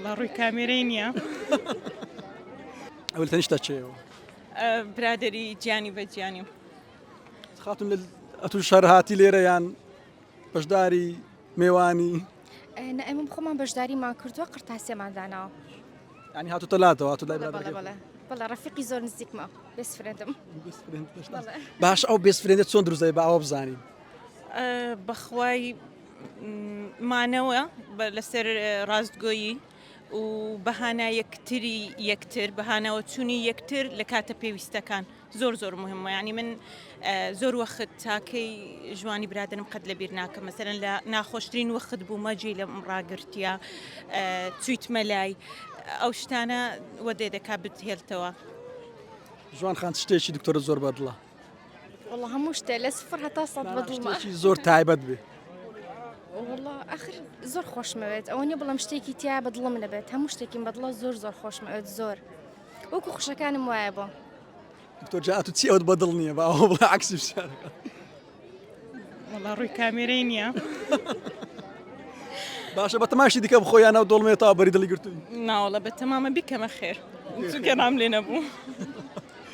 وەڵا ڕووی کامێرەی نییە. ئەوە لە تەنیشتا کێیەوە؟ برادەری گیانی بە گیانیم. خاتون لە ئەتوو شەر هاتی لێرە یان بەشداری مێوانی؟ نە ئێمە خۆمان بەشداریمان کردووە قرتاسیەمان داناوە. یعنی هاتوتە لاتەوە هاتو لای بەڵێ بەڵێ بەڵێ بەڵێ ڕەفیقی زۆر نزیکمە best friend م. باش ئەو best friend ە چۆن دروست دەبێ با ئەوە بزانین. بەخوای مانەوە لەسەر ڕاستگۆیی و بەهانا یەکتری یەکتر بەهانەوە چوونی یەکتر لە کاتە پێویستەکان زۆر زۆر مهمە ینی من زۆر وەخت تاکەی ژوانی برادرم قەت لە بیر ناکەم مەسەرەن لە ناخۆشترین وەخت بوومە جێ لەم ڕاگرتیە چویتمە لای ئەو شتانە وەدێ دەکا بتهێلتەوە. ژوان خان شتێکی دکتۆرە زۆر بەدڵە. وەڵا هەموو شتێ لە سفر هەتا سەد بەدڵمە. شتێکی زۆر تایبەت بێ. وەڵا ئەخر زۆر خۆشمەوێت ئەوە نیە بڵێم شتێکی تیا بەدڵم نەبێت هەموو شتێکیم بەدڵە زۆر زۆر خۆشمەوێت زۆر وەکو خوشەکانم وایە بۆ. دکتۆر جا ئەتو چی ئەوت بەدڵ نییە با ئەوە بڵێ عەکسی پرسیارەکە. وەڵا ڕووی کامێرەی نییە. باشە بە تەماشی دیکە بخۆ یان ئەو دۆڵمەیە تا بەری دڵی گرتووی؟ ناوەڵە بە تەمامە بیکەمە خێر چونکە نام لێ نەبوو.